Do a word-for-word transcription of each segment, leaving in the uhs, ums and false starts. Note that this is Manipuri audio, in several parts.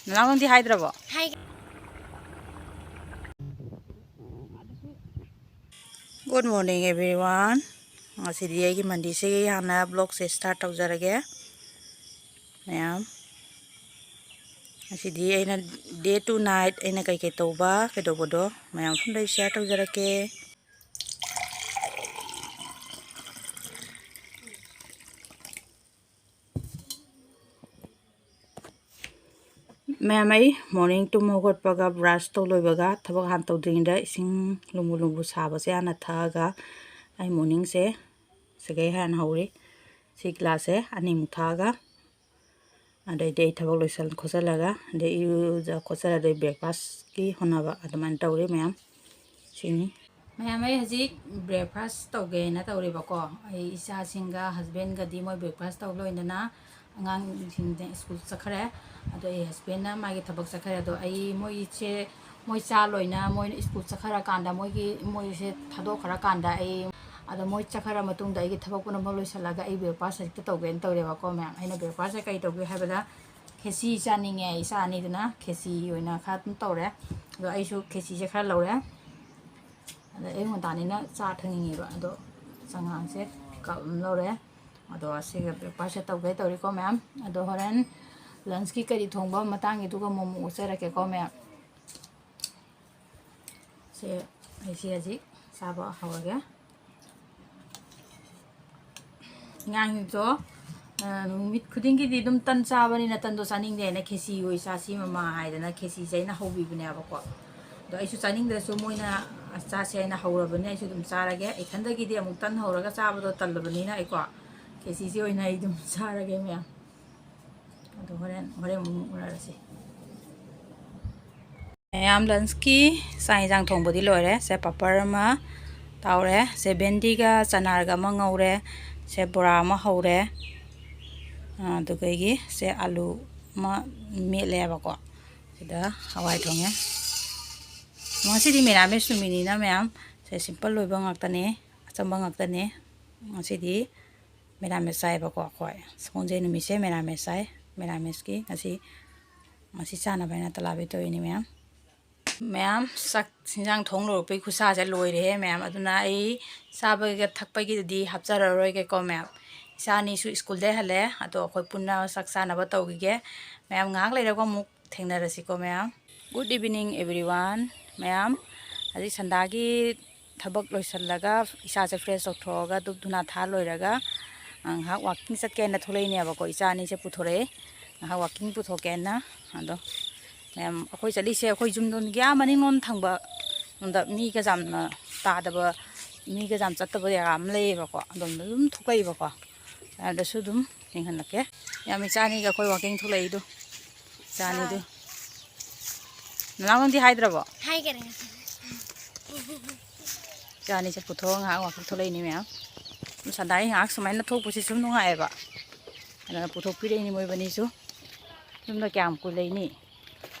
ꯅꯅꯥꯎ, ꯅꯪꯗꯤ ꯍꯥꯏꯗ꯭ꯔꯕꯣ? Good morning everyone. ꯉꯁꯤꯗꯤ ꯑꯩꯒꯤ ꯃꯟꯗꯤꯁꯤꯒꯤ ꯍꯥꯟꯅ ꯕ꯭ꯂꯣꯛꯁꯦ ꯁ꯭ꯇꯥꯔꯠ ꯇꯧꯖꯔꯒꯦ ꯃꯌꯥꯝ꯫ ꯉꯁꯤꯗꯤ ꯑꯩꯅ day to night ꯑꯩꯅ ꯀꯩꯀꯩ ꯇꯧꯕ ꯀꯩꯗꯧꯕꯗꯣ ꯃꯌꯥꯝ ꯄꯨꯝꯅ ꯑꯩ ꯁꯤꯌꯥꯔ ꯇꯧꯖꯔꯛꯀꯦ꯫ ꯃꯌꯥꯝ, ꯑꯩ ꯃꯣꯔꯅꯤꯡ ꯇꯨꯝ ꯍꯧꯒꯠꯄꯒ ꯕ꯭ꯔꯁ ꯇꯧ ꯂꯣꯏꯕꯒ ꯊꯕꯛ ꯍꯥꯟꯅ ꯇꯧꯗ꯭ꯔꯤꯉꯩꯗ ꯏꯁꯤꯡ ꯂꯨꯝꯕꯨ ꯂꯨꯝꯕꯨ ꯁꯥꯕꯁꯦ ꯍꯥꯟꯅ ꯊꯛꯑꯒ ꯑꯩ ꯃꯣꯔꯅꯤꯡꯁꯦ ꯁꯤꯒꯩ ꯍꯥꯟꯅ ꯍꯧꯔꯤ꯫ ꯁꯤ ꯒ꯭ꯂꯥꯁꯁꯦ ꯑꯅꯤꯃꯨꯛ ꯊꯛꯑꯒ ꯑꯗꯩꯗꯤ ꯑꯩ ꯊꯕꯛ ꯂꯣꯏꯁꯜ ꯈꯣꯠꯆꯜꯂꯒ ꯑꯗꯩ ꯏꯔꯨꯖ ꯈꯣꯠꯆꯜꯂ ꯑꯗꯩ ꯕ꯭ꯔꯦꯛꯐꯥꯁꯀꯤ ꯍꯣꯠꯅꯕ ꯑꯗꯨꯃꯥꯏꯅ ꯇꯧꯔꯤ ꯃꯌꯥꯝ꯫ ꯁꯤꯅꯤ꯫ ꯃꯌꯥꯝ, ꯑꯩ ꯍꯧꯖꯤꯛ ꯕ꯭ꯔꯦꯛꯐꯥꯁ ꯇꯧꯒꯦꯅ ꯇꯧꯔꯤꯕꯀꯣ꯫ ꯑꯩ ꯏꯆꯥꯁꯤꯡꯒ ꯍꯁꯕꯦꯟꯒꯗꯤ ꯃꯣꯏ ꯕ꯭ꯔꯦꯛꯐꯥꯁ ꯇꯧ ꯂꯣꯏꯗꯅ ꯑꯉꯥꯡꯁꯤꯡꯗ ꯁ꯭ꯀꯨꯜ ꯆꯠꯈ꯭ꯔꯦ꯫ ꯑꯗꯣ ꯑꯩ ꯍꯁꯕꯦꯟꯅ ꯃꯥꯒꯤ ꯊꯕꯛ ꯆꯠꯈ꯭ꯔꯦ꯫ ꯑꯗꯣ ꯑꯩ ꯃꯣꯏꯁꯦ, ꯃꯣꯏ ꯆꯥ ꯂꯣꯏꯅ ꯃꯣꯏꯅ ꯁ꯭ꯀꯨꯜ ꯆꯠꯈ꯭ꯔꯀꯥꯟꯗ ꯃꯣꯏꯒꯤ, ꯃꯣꯏꯁꯦ ꯊꯥꯗꯣꯛꯈ꯭ꯔꯀꯥꯟꯗ ꯑꯩ, ꯑꯗꯣ ꯃꯣꯏ ꯆꯠꯈ꯭ꯔ ꯃꯇꯨꯡꯗ ꯑꯩꯒꯤ ꯊꯕꯛ ꯄꯨꯝꯅꯃꯛ ꯂꯣꯏꯁꯤꯜꯂꯒ ꯑꯩ ꯕ꯭ꯔꯦꯛꯐꯥꯁ ꯍꯦꯛꯇ ꯇꯧꯒꯦꯅ ꯇꯧꯔꯦꯕꯀꯣ ꯃꯌꯥꯝ꯫ ꯑꯩꯅ ꯕ꯭ꯔꯦꯛꯐꯥꯁꯁꯦ ꯀꯩ ꯇꯧꯒꯦ ꯍꯥꯏꯕꯗ ꯈꯦꯆꯤ ꯆꯥꯅꯤꯡꯉꯦ ꯏꯆꯥ ꯑꯅꯤꯗꯨꯅ, ꯈꯦꯆꯤ ꯑꯣꯏꯅ ꯈꯔ ꯑꯗꯨꯝ ꯇꯧꯔꯦ꯫ ꯑꯗꯣ ꯑꯩꯁꯨ ꯈꯦꯆꯤꯁꯦ ꯈꯔ ꯂꯧꯔꯦ꯫ ꯑꯗ ꯑꯌꯨꯛ ꯉꯟꯇꯥꯅꯤꯅ ꯆꯥ ꯊꯛꯅꯤꯡꯉꯦꯕ꯫ ꯑꯗꯣ ꯆꯉꯥꯡꯁꯦ ꯀꯞ ꯑꯃ ꯂꯧꯔꯦ꯫ ꯑꯗꯣ ꯑꯁꯤꯒ ꯕ꯭ꯔꯦꯛꯐꯥꯁꯁꯦ ꯇꯧꯒꯦ ꯇꯧꯔꯤꯀꯣ ꯃꯌꯥꯝ꯫ ꯑꯗꯣ ꯍꯣꯔꯦꯟ ꯂꯟꯁꯀꯤ ꯀꯔꯤ ꯊꯣꯡꯕ ꯃꯇꯥꯡꯒꯤꯗꯨꯒ ꯑꯃꯨꯛ ꯑꯃꯨꯛ ꯎꯠꯆꯔꯛꯀꯦꯀꯣ ꯃꯌꯥꯝ꯫ ꯁꯦ, ꯑꯩꯁꯦ ꯍꯧꯖꯤꯛ ꯆꯥꯕ ꯍꯧꯔꯒꯦ꯫ ꯑꯉꯥꯡꯁꯤꯡꯁꯨ, ꯑ, ꯅꯨꯃꯤꯠ ꯈꯨꯗꯤꯡꯒꯤꯗꯤ ꯑꯗꯨꯝ ꯇꯟ ꯆꯥꯕꯅꯤꯅ ꯇꯟꯗꯣ ꯆꯥꯅꯤꯡꯗꯦꯅ ꯈꯦꯆꯤ ꯑꯣꯏ ꯆꯥꯁꯤ ꯃꯃꯥ ꯍꯥꯏꯗꯅ ꯈꯦꯆꯤꯁꯦ ꯑꯩꯅ ꯍꯧꯕꯤꯕꯅꯦꯕꯀꯣ꯫ ꯑꯗꯣ ꯑꯩꯁꯨ ꯆꯥꯅꯤꯡꯗ꯭ꯔꯁꯨ ꯃꯣꯏꯅ ꯆꯥꯁꯦ ꯍꯥꯏꯅ ꯍꯧꯔꯕꯅꯤꯅ ꯑꯩꯁꯨ ꯑꯗꯨꯝ ꯆꯥꯔꯒꯦ꯫ ꯏꯊꯟꯗꯒꯤꯗꯤ ꯑꯃꯨꯛ ꯇꯟ ꯍꯧꯔꯒ ꯆꯥꯕꯗꯣ ꯇꯜꯂꯕꯅꯤꯅ ꯑꯩꯀꯣ ꯈꯦꯆꯤꯁꯦ ꯑꯣꯏꯅ ꯑꯩ ꯑꯗꯨꯝ ꯆꯥꯔꯒꯦ ꯃꯌꯥꯝ꯫ ꯑꯗꯣ ꯍꯣꯔꯦꯟ, ꯍꯣꯔꯦꯟ ꯑꯃꯨꯛ ꯎꯅꯔꯁꯤ꯫ ꯃꯌꯥꯝ, ꯂꯟꯁꯀꯤ ꯆꯥꯛ ꯌꯦꯟꯁꯥꯡ ꯊꯣꯡꯕꯗꯤ ꯂꯣꯏꯔꯦ꯫ ꯁꯦ, ꯄꯥꯄꯔ ꯑꯃ ꯇꯥꯎꯔꯦ꯫ ꯁꯦ, ꯚꯦꯟꯗꯤꯒ ꯆꯅꯥꯔꯒ ꯑꯃ ꯉꯧꯔꯦ꯫ ꯁꯦ, ꯕꯣꯔꯥ ꯑꯃ ꯍꯧꯔꯦ꯫ ꯑꯗꯨꯗꯒꯤ ꯁꯦ, ꯑꯂꯨ ꯑꯃ ꯃꯦꯠꯂꯦꯕꯀꯣ꯫ ꯁꯤꯗ ꯍꯋꯥꯏ ꯊꯣꯡꯉꯦ꯫ ꯉꯁꯤꯗꯤ ꯃꯦꯔꯥꯃꯦꯁ ꯅꯨꯃꯤꯠꯅꯤꯅ ꯃꯌꯥꯝ, ꯁꯦ, ꯁꯤꯝꯄꯜ ꯑꯣꯏꯕ ꯉꯥꯛꯇꯅꯦ, ꯑꯆꯝꯕ ꯉꯥꯛꯇꯅꯦ꯫ ꯉꯁꯤꯗꯤ ꯃꯦꯔꯥꯃꯦꯁ ꯆꯥꯏꯕꯀꯣ ꯑꯩꯈꯣꯏ꯫ ꯁꯒꯣꯜꯁꯦꯟ ꯅꯨꯃꯤꯠꯁꯦ ꯃꯦꯔꯥꯃꯦꯁ ꯆꯥꯏ꯫ ꯃꯦꯔꯥꯃꯦꯁꯀꯤ ꯉꯁꯤ ꯃꯁꯤ ꯆꯥꯅꯕ ꯍꯥꯏꯅ ꯇꯂꯥꯕꯤ ꯇꯧꯔꯤꯅꯤ ꯃꯌꯥꯝ꯫ ꯃꯌꯥꯝ, ꯆꯥꯛ ꯏꯟꯖꯥꯡ ꯊꯣꯡ ꯂꯣꯏꯔꯛꯄꯩ ꯈꯨꯠꯁꯥꯁꯦ ꯂꯣꯏꯔꯦꯍꯦ ꯃꯌꯥꯝ꯫ ꯑꯗꯨꯅ ꯑꯩ ꯆꯥꯕꯒ ꯊꯛꯄꯒꯤꯗꯨꯗꯤ ꯍꯥꯞꯆꯔꯔꯣꯏꯒꯦꯀꯣ ꯃꯌꯥꯝ꯫ ꯏꯆꯥ ꯑꯅꯤꯁꯨ ꯁ꯭ꯀꯨꯜꯗꯩ ꯍꯜꯂꯛꯑꯦ꯫ ꯑꯗꯣ ꯑꯩꯈꯣꯏ ꯄꯨꯟꯅ ꯆꯥꯛ ꯆꯥꯅꯕ ꯇꯧꯈꯤꯒꯦ꯫ ꯃꯌꯥꯝ, ꯉꯥꯏꯍꯥꯛ ꯂꯩꯔꯒ ꯑꯃꯨꯛ ꯊꯦꯡꯅꯔꯁꯤꯀꯣ ꯃꯌꯥꯝ꯫ Good evening everyone꯫ ꯃꯌꯥꯝ, ꯍꯧꯖꯤꯛ ꯁꯟꯗꯥꯒꯤ ꯊꯕꯛ ꯂꯣꯏꯁꯤꯜꯂꯒ, ꯏꯁꯥꯁꯦ fresh ꯇꯧꯊꯣꯛꯑꯒ, ꯙꯨꯞ ꯙꯨꯅꯥ ꯊꯥ ꯂꯣꯏꯔꯒ, ꯑ, ꯉꯥꯏꯍꯥꯛ walking ꯆꯠꯀꯦꯅ ꯊꯣꯛꯂꯛꯏꯅꯦꯕꯀꯣ꯫ ꯏꯆꯥ ꯑꯅꯤꯁꯦ ꯄꯨꯊꯣꯔꯛꯑꯦ, ꯉꯥꯏꯍꯥꯛ walking ꯄꯨꯊꯣꯛꯀꯦꯅ꯫ ꯑꯗꯣ ꯃꯌꯥꯝ, ꯑꯩꯈꯣꯏ ꯆꯠꯂꯤꯁꯦ ꯑꯩꯈꯣꯏ ꯌꯨꯝꯂꯣꯝꯒꯤ ꯑꯥ ꯃꯅꯤꯡꯂꯣꯝ ꯊꯪꯕ ꯂꯣꯝꯗ ꯃꯤꯒ ꯌꯥꯝꯅ ꯇꯥꯗꯕ, ꯃꯤꯒ ꯌꯥꯝ ꯆꯠꯇꯕ ꯖꯒꯥ ꯑꯃ ꯂꯩꯌꯦꯕꯀꯣ꯫ ꯑꯗꯣꯝꯗ ꯑꯗꯨꯝ ꯊꯣꯛꯂꯛꯏꯕꯀꯣ꯫ ꯑꯗꯁꯨ ꯑꯗꯨꯝ ꯌꯦꯡꯍꯜꯂꯛꯀꯦ꯫ ꯌꯥꯝ, ꯏꯆꯥꯅꯤꯒ ꯑꯩꯈꯣꯏ walking ꯊꯣꯛꯂꯛꯏꯗꯣ꯫ ꯏꯆꯥꯅꯤꯗꯨ꯫ ꯅꯅꯥꯎ ꯅꯪꯗꯤ ꯍꯥꯏꯗ꯭ꯔꯕꯣ? ꯍꯥꯏꯈꯔꯦ ꯉꯁꯥꯏ꯫ ꯏꯆꯥꯅꯤꯁꯦ ꯄꯨꯊꯣꯛꯑꯒ ꯉꯥꯏꯍꯥꯛ walking ꯊꯣꯛꯂꯛꯏꯅꯤ ꯃꯌꯥꯝ꯫ ꯁꯨꯝ ꯁꯟꯗꯥꯒꯤ ꯉꯥꯏꯍꯥꯛ ꯁꯨꯃꯥꯏꯅ ꯊꯣꯛꯄꯁꯤ ꯁꯨꯝ ꯅꯨꯡꯉꯥꯏꯌꯦꯕ꯫ ꯑꯗꯨꯅ ꯄꯨꯊꯣꯛꯄꯤꯔꯛꯏꯅꯤ ꯃꯣꯏꯕꯅꯤꯁꯨ꯫ ꯌꯨꯝꯗ ꯀꯌꯥꯝ ꯀꯨꯏ ꯂꯩꯅꯤ?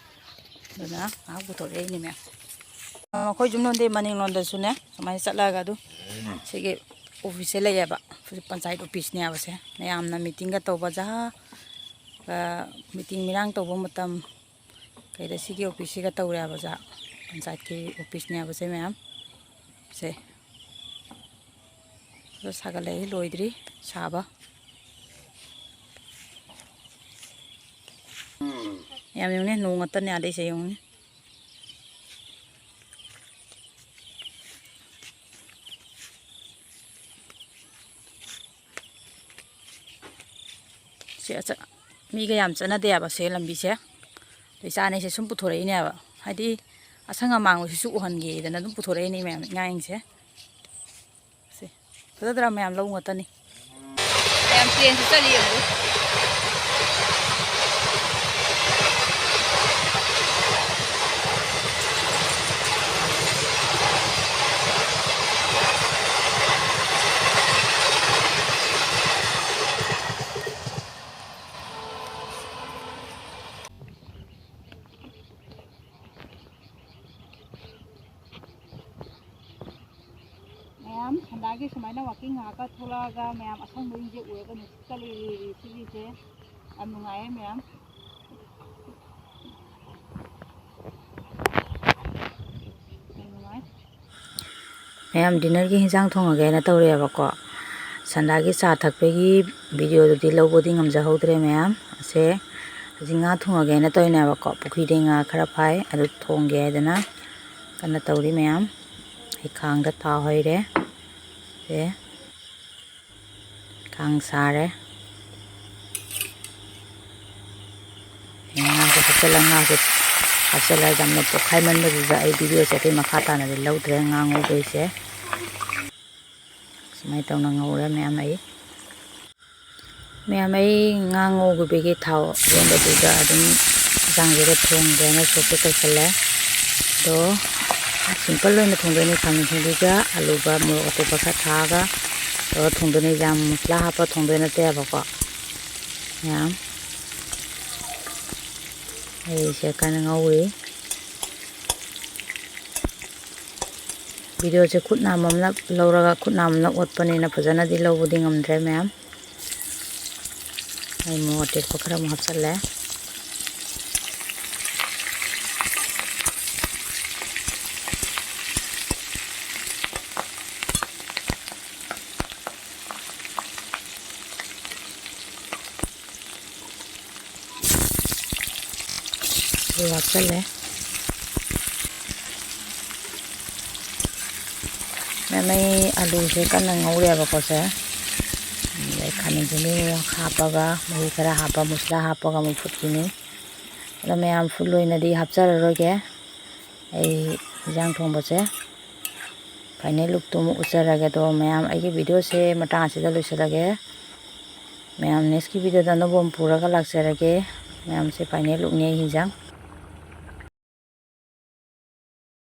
ꯑꯗꯨꯅ ꯉꯥꯏꯍꯥꯛ ꯄꯨꯊꯣꯔꯛꯏꯅꯤ ꯃꯌꯥꯝ꯫ ꯑꯩꯈꯣꯏ ꯌꯨꯝꯂꯣꯝꯗꯩ ꯃꯅꯤꯡꯂꯣꯝꯗꯁꯨꯅꯦ, ꯁꯨꯃꯥꯏꯅ ꯆꯠꯂꯒ ꯑꯗꯨꯝ ꯁꯤꯒꯤ office ꯁꯦ ꯂꯩꯌꯦꯕ꯫ ꯍꯧꯖꯤꯛ ꯄꯟꯆꯥꯌꯠ office ꯅꯦꯕꯁꯦ꯫ ꯃꯌꯥꯝꯅ meeting ꯒ ꯇꯧꯕ ꯖꯍꯥ, ꯑ, meeting ꯃꯤꯔꯥꯡ ꯇꯧꯕ ꯃꯇꯝ ꯀꯩꯗ ꯁꯤꯒꯤ office ꯁꯤꯒ ꯇꯧꯔꯦꯕ ꯖꯍꯥ꯫ ꯄꯟꯆꯥꯌꯠꯀꯤ office ꯅꯦꯕꯁꯦ ꯃꯌꯥꯝ꯫ ꯁꯦ꯫ ꯑꯗꯣ ꯁꯥꯒꯠꯂꯛꯏ, ꯂꯣꯏꯗ꯭ꯔꯤ ꯁꯥꯕ꯫ ꯌꯥꯝ ꯌꯦꯡꯉꯨꯅꯦ, ꯅꯣꯡ ꯉꯥꯛꯇꯅꯦ ꯑꯥꯗꯩꯁꯦ ꯌꯦꯡꯉꯨꯅꯦ꯫ ꯁꯤ ꯑꯆ-, ꯃꯤꯒ ꯌꯥꯝ ꯆꯠꯅꯗꯦꯕ ꯁꯦ ꯂꯝꯕꯤꯁꯦ꯫ ꯑꯗꯩ ꯏꯆꯥ ꯑꯅꯤꯁꯦ ꯁꯨꯝ ꯄꯨꯊꯣꯔꯛꯏꯅꯦꯕ꯫ ꯍꯥꯏꯗꯤ ꯑꯁꯪ ꯑꯃꯥꯟ ꯑꯣꯏꯁꯨ ꯎꯍꯟꯒꯦꯗꯅ ꯑꯗꯨꯝ ꯄꯨꯊꯣꯔꯛꯏꯅꯦ ꯃꯌꯥꯝ ꯏꯉꯥꯁꯤꯡꯁꯦ꯫ ꯁꯦ꯫ ꯐꯖꯗ꯭ꯔꯥ ꯃꯌꯥꯝ? ꯂꯧ ꯉꯥꯛꯇꯅꯤ꯫ ꯃꯌꯥꯝ train ꯁꯨ ꯆꯠꯂꯤ ꯌꯦꯡꯉꯨ꯫ ꯃꯌꯥꯝ ꯁꯟꯗꯥꯒꯤ ꯁꯨꯃꯥꯏꯅ walking ꯉꯥꯏꯍꯥꯛꯀ ꯊꯣꯛꯂꯛꯑꯒ ꯃꯌꯥꯝ ꯑꯁꯪꯕꯁꯤꯡꯁꯦ ꯎꯔꯒ ꯅꯨꯡꯁꯤꯠꯀ ꯂꯤꯔꯤ ꯂꯤꯔꯤ ꯁꯤꯠꯂꯤꯁꯦ ꯌꯥꯝ ꯅꯨꯡꯉꯥꯏꯌꯦ ꯃꯌꯥꯝ꯫ ꯃꯌꯥꯝ dinnerꯒꯤ ꯍꯤꯟꯖꯥꯡ ꯊꯣꯡꯉꯒꯦꯅ ꯇꯧꯔꯦꯕꯀꯣ꯫ ꯁꯟꯗꯥꯒꯤ ꯆꯥ ꯊꯛꯄꯒꯤ videoꯗꯨꯗꯤ ꯂꯧꯕꯗꯤ ꯉꯝꯖꯍꯧꯗ꯭ꯔꯦ ꯃꯌꯥꯝ꯫ ꯑꯁꯦ ꯍꯧꯖꯤꯛ ꯉꯥ ꯊꯣꯡꯉꯒꯦꯅ ꯇꯧꯔꯤꯅꯦꯕꯀꯣ꯫ ꯄꯨꯈ꯭ꯔꯤꯗꯩ ꯉꯥ ꯈꯔ ꯐꯥꯏ, ꯑꯗꯨ ꯊꯣꯡꯒꯦ ꯍꯥꯏꯗꯅ ꯀꯟꯅ ꯇꯧꯔꯤ ꯃꯌꯥꯝ꯫ ꯑꯩ ꯈꯥꯡꯗ ꯊꯥꯎ ꯍꯩꯔꯦ꯫ ꯁꯦ ꯈꯥꯡ ꯁꯥꯔꯦ꯫ ꯉꯥꯁꯦ ꯍꯥꯞꯆꯤꯜꯂ, ꯉꯥꯁꯦ ꯍꯥꯞꯆꯤꯜꯂ ꯌꯥꯝꯅ ꯄꯣꯛꯈꯥꯏꯃꯟꯕꯗꯨꯗ ꯑꯩ videoꯁꯦ ꯑꯇꯩ ꯃꯈꯥ ꯇꯥꯅꯗꯤ ꯂꯧꯗ꯭ꯔꯦ ꯉꯥ ꯉꯧꯕꯩꯁꯦ꯫ ꯁꯨꯃꯥꯏꯅ ꯇꯧꯅ ꯉꯧꯔꯦ ꯃꯌꯥꯝ꯫ ꯑꯩ ꯃꯌꯥꯝ, ꯑꯩ ꯉꯥ ꯉꯧꯈꯤꯕꯒꯤ ꯊꯥꯎ ꯑꯔꯦꯝꯕꯗꯨꯗ ꯑꯗꯨꯝ ꯌꯦꯟꯁꯥꯡꯁꯤꯗ ꯊꯣꯡꯒꯦꯅ ꯁꯣꯛꯀ ꯇꯧꯁꯜꯂꯦ꯫ ꯑꯗꯣ simple ꯑꯣꯏꯅ ꯊꯣꯡꯗꯣꯏꯅꯤ, ꯈꯥꯃꯦꯟ ꯑꯁꯤꯟꯕꯤꯒ ꯑꯂꯨꯒ ꯃꯣꯔꯣꯛ ꯑꯇꯦꯛꯄ ꯈꯔ ꯊꯥꯛꯑꯒ ꯇꯧꯔ ꯊꯣꯡꯗꯣꯏꯅꯤ꯫ ꯌꯥꯝ ꯃꯁꯂꯥ ꯍꯥꯞꯄ ꯊꯣꯡꯗꯣꯏ ꯅꯠꯇꯦꯕꯀꯣ ꯃꯌꯥꯝ꯫ ꯑꯩꯁꯦ ꯀꯟꯅ ꯉꯧꯔꯤ꯫ Videoꯁꯦ ꯈꯨꯠ ꯅꯥꯝꯃ ꯑꯃꯅ ꯂꯧꯔꯒ ꯈꯨꯠ ꯅꯥꯝꯃ ꯑꯃꯅ ꯑꯣꯠꯄꯅꯤꯅ ꯐꯖꯅꯗꯤ ꯂꯧꯕꯗꯤ ꯉꯝꯗ꯭ꯔꯦ ꯃꯌꯥꯝ꯫ ꯑꯩ ꯃꯣꯔꯣꯛ ꯑꯇꯦꯛꯄ ꯈꯔ ꯑꯃꯨꯛ ꯍꯥꯞꯆꯜꯂꯦ꯫ ꯑꯗꯨ ꯍꯥꯞꯆꯜꯂꯦ꯫ ꯃꯌꯥꯝ, ꯑꯩ ꯑꯂꯨꯁꯦ ꯀꯟꯅ ꯉꯧꯔꯦꯕꯀꯣ ꯁꯦ꯫ ꯑꯗꯩ ꯈꯥꯃꯦꯟ ꯑꯁꯤꯟꯕꯤ ꯍꯥꯞꯄꯒ, ꯃꯍꯤ ꯈꯔ ꯍꯥꯞꯄ, ꯃꯁꯂꯥ ꯍꯥꯞꯄꯒ ꯑꯃꯨꯛ ꯐꯨꯠꯈꯤꯅꯤ꯫ ꯑꯗꯣ ꯃꯌꯥꯝ, full ꯑꯣꯏꯅꯗꯤ ꯍꯥꯞꯆꯔꯔꯣꯏꯒꯦ꯫ ꯑꯩ ꯏꯟꯖꯥꯡ ꯊꯣꯡꯕꯁꯦ final lookꯇꯨ ꯑꯃꯨꯛ ꯎꯠꯆꯔꯒꯦ꯫ ꯑꯗꯣ ꯃꯌꯥꯝ, ꯑꯩꯒꯤ videoꯁꯦ ꯃꯇꯥꯡ ꯑꯁꯤꯗ ꯂꯣꯏꯁꯤꯜꯂꯒꯦ꯫ ꯃꯌꯥꯝ, nextꯀꯤ videoꯗ ꯑꯅꯧꯕ ꯑꯃ ꯄꯨꯔꯒ ꯂꯥꯛꯆꯔꯒꯦ꯫ ꯃꯌꯥꯝꯁꯦ final lookꯅꯦ ꯑꯩ ꯍꯤꯟꯖꯥꯡ꯫